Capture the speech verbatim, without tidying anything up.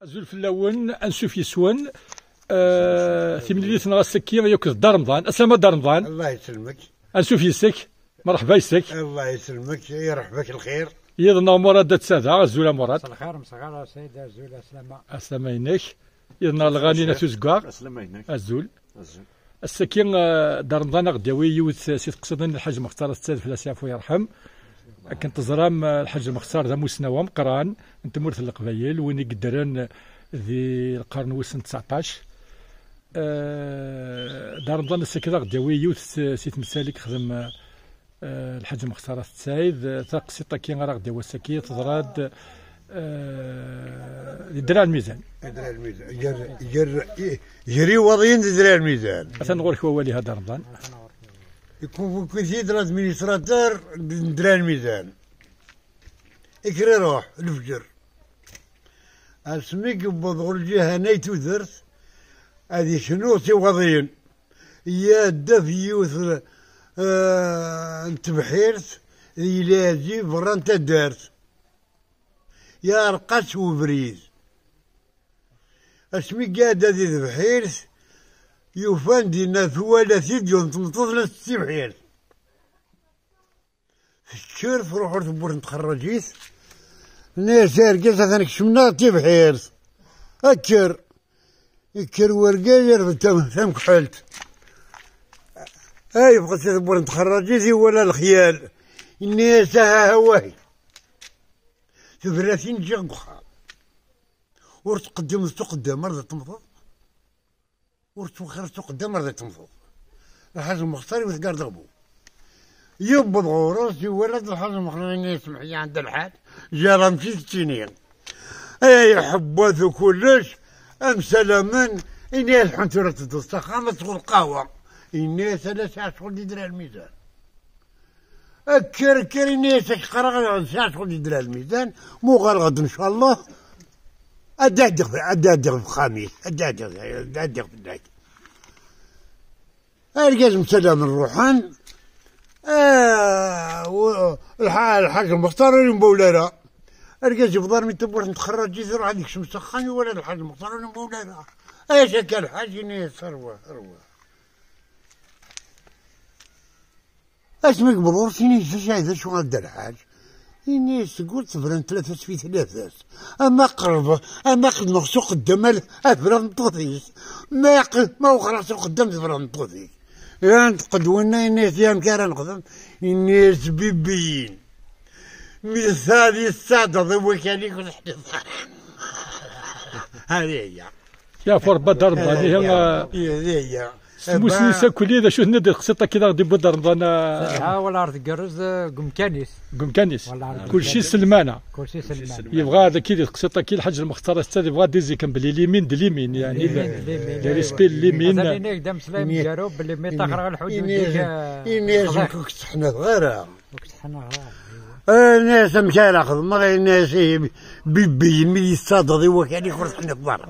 Azul fell-awen, ansuf yes-wen. Eh, timlilit-nneɣ ass-agi akked Dda Remḍan. Aslama Dda Remḍan. Allah yesselmek. Ansuf yes-k. Merḥba yes-k. Allah yesselmek, yerḥeb-ak lxir. Yid-neɣ Murad At Sada. Azul a Murad. Mselxir, mselxir a Saɛid, azul, aslama. Aslama-inek. Yid-neɣ Lɣani n At Uzeggaɣ. Aslama-inek. Azul. Azul. Ass-agi, eh, Dda Remḍan a ɣ-d-yawi yiwet si teqsiḍin n Lḥaǧ Mextar At Saɛid, fell-as yeɛfu yerḥem. Akken teẓram, eh, Lḥaǧ Mextar d amussnaw ameqqran n tmurt n Leqbayel, win i yeddren di lqern wis n tseɛṭac. Eh, Dda Remḍan ass-agi a ɣ-d-yawi yiwet si, si temsal i yexdem, eh, Eh, Lḥaǧ Mextar At Saɛid, eh, taqsiṭ-agi ara ɣ-d-yawi ass-agi, teḍra-d, eh, di Draɛ Lmizan. Draɛ Lmizan. Gar, gar, i-, gar Iwaḍiyen di Draɛ Lmizan. Atan ɣur-k wawal iha Dda Remḍan. Ikunfuki-t-id l'administrateur n Draɛ Lmizan. Ikker iruḥ, lefjer. Asmi yewweḍ ɣer lǧiha-nni ay tudert, ad iknu s Iwaḍiyen. Yadda f yiwet, eh, n tebḥirt, di Lɛaji berra n taddart. Yeɛreq-as webrid. Asmi iɛedda di tebḥirt, yufa-n dinna twala-t-id yiwet n tmeṭṭut la tettibḥir. Tekker, truḥ ɣer tewwurt n txerrajit. Nna-yas: "Argaz, atan kecmen-aɣ tibḥirt. Kker." Ikker wergaz, yerfed tam-, tamekḥelt. Ay, yebɣa si tewwurt n txerrajit, iwala lexyal. Inna-yas: "Aha, aha, wahi. Tebrat-in ǧǧiɣ deg uxxam. Ur tqeddimeḍ s uqeddam ar d temmteḍ. Ur ttwexxireḍ s uqeddam ar d temmteḍ." Lḥaǧ Mextar iwet garde-à-vous. Yewweḍ ɣur-s, iwala-d Lḥaǧ Mextar, inna-yas: "Semḥ-iyi, ɛenda lḥal, jara mačči d keččini. Ay, ḥewwat kullec, amsalamen, inna-yas: Ḥun tura tedduḍ s axxam, ad tesweḍ lqahwa." Inna-yas: "Ala, sɛiɣ ccɣel di Draɛ Lmizan." Kker, kker, inna-yas: "Ak qqareɣ, sɛiɣ ccɣel di Draɛ Lmizan, ma uɣaleɣ-d, ncallah, ad d-ɛeddiɣ, ad d-ɛeddiɣ f uxxam-ik, ad d-ɛeddiɣ, ad d-ɛeddiɣ fell-ak." Argaz msalamen ruḥen, ah, u-, lḥa-, Lḥaǧ Mextar ur imbawel ara. Argaz yewweḍ armi tewwurt n txerrajit, iruḥ ad yekcem s axxam, iwala Lḥaǧ Mextar ur imbawel ara. "Ay, akka lḥaǧ?" Inna-yas: "Rwa, rwa." Asmi yewweḍ ɣur-s, inna-yas: "Saɛid, d acu a Dda Lḥaǧ?" Inna-yas: "Seg ur tebran tlata sfi tlata. Ama qerb, ama qedmeɣ s uqeddam, al-, afra n ṭṭut-is. Ma q-, ma wexreɣ s uqeddam, tebra n ṭṭut-is." Iɛenṭeq-d winna, inna-yas: "Amek ara nexdem?" Inna-yas: "Bibbiyin. Mi tesɛiḍ i tesɛeddaḍ i wakal-ik ur teḥliḍ ara." Hadi ya. Yeɛfu Rebbi a Dda Remḍan, ihi, eh, s tmussni s akk-nni, d acu tenniḍ di teqsiṭ-agi i d aɣ-d-yewwi Dda Remḍan, ah? Telha, wala ar tgerrez, eh, deg umkan-is. Deg umkan-is. Wala ar kulci tgerrez s lmana. Kulci s lmana. Yebɣa ad, akka, di teqsiṭ-agi, Lḥaǧ Lmextar At Saɛid yebɣa ad d-iziken belli limin d limin, yani, limin d limin, le respect n limin. Ad d-iniɣ d ameslay ameggaru belli ṭaxreɣ lḥudud-ik, eh, ini-as: "Ur k-tteḥnateɣ ara." Ur k-tteḥnateɣ ara. Eh, ini-as: "Amek ara xedmeɣ?" Ini-as: "Ihi, bibbi, mi yessadeḍ i wakal-ik ur teḥniḍ ara."